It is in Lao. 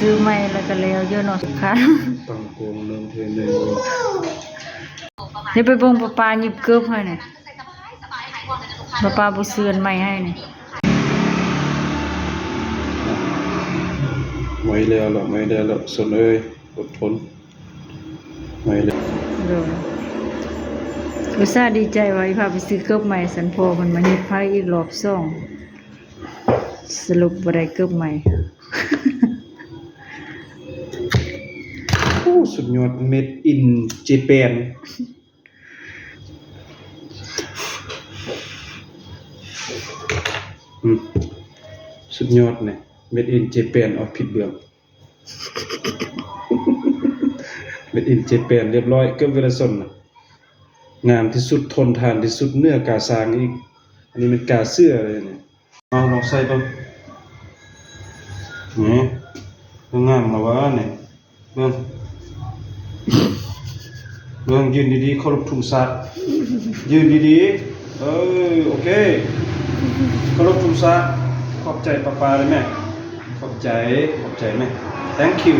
ຊື້ໃໝ່ແລ້ວກໍແລ້ວຢູ່ເນາະ ຄັນ ຕັ້ງກອງເນີ່ງເທເນີ່ງ ເຮັດໄປເບິ່ງປ້າປ້າຫຍິບເກີບໃຫ້ແໜ່ ປ້າປ້າບໍ່ຊື້ອັນໃໝ່ໃຫ້ນີ້ ໄໝ້ແລ້ວລະ ໄໝ້ແລ້ວລະ ສົນເອີຍ ອົດທົນ ໄໝ້ແລ້ວ ໂດຍ ອຸດສ່າດີໃຈວ່າຊິພາໄປຊື້ເກີບໃໝ່ ສັນພໍ່ເພິ່ນມາຫຍິບໃຫ້ອີກລອບສອງ ສະຫຼຸບບໍ່ໄດ້ເກີບໃໝ່ ໂອ້ ສຸດຍອດ ເມດອິນເຈແປນ ອືມ ສຸດຍອດນີ້ ເມດອິນເຈແປນ ອອກຜິດເບື້ອງ ເມດອິນເຈແປນ ລຽບຮ້ອຍ ເກີບວິລະຊົນນະ ງາມທີ່ສຸດ ທົນທານທີ່ສຸດ ເໜືອກາຊ້າງອີກ ອັນນີ້ແມ່ນກາເສືອເລີຍນີ້. ເອົາ ລອງໃສ່ເບິ່ງ ນີ້ ງາມແລ້ວຫວານີ້ ເບິ່ງ ເບິ່ງ ຢືນດີໆ ເຄົາລົບທຸງຊາດ ຢືນດີໆ ເອີ ໂອເຄ ເຄົາລົບທຸງຊາດ ຂອບໃຈປ້າໆ ໄດ້ແມະ ຂອບໃຈ ຂອບໃຈແມະ thank you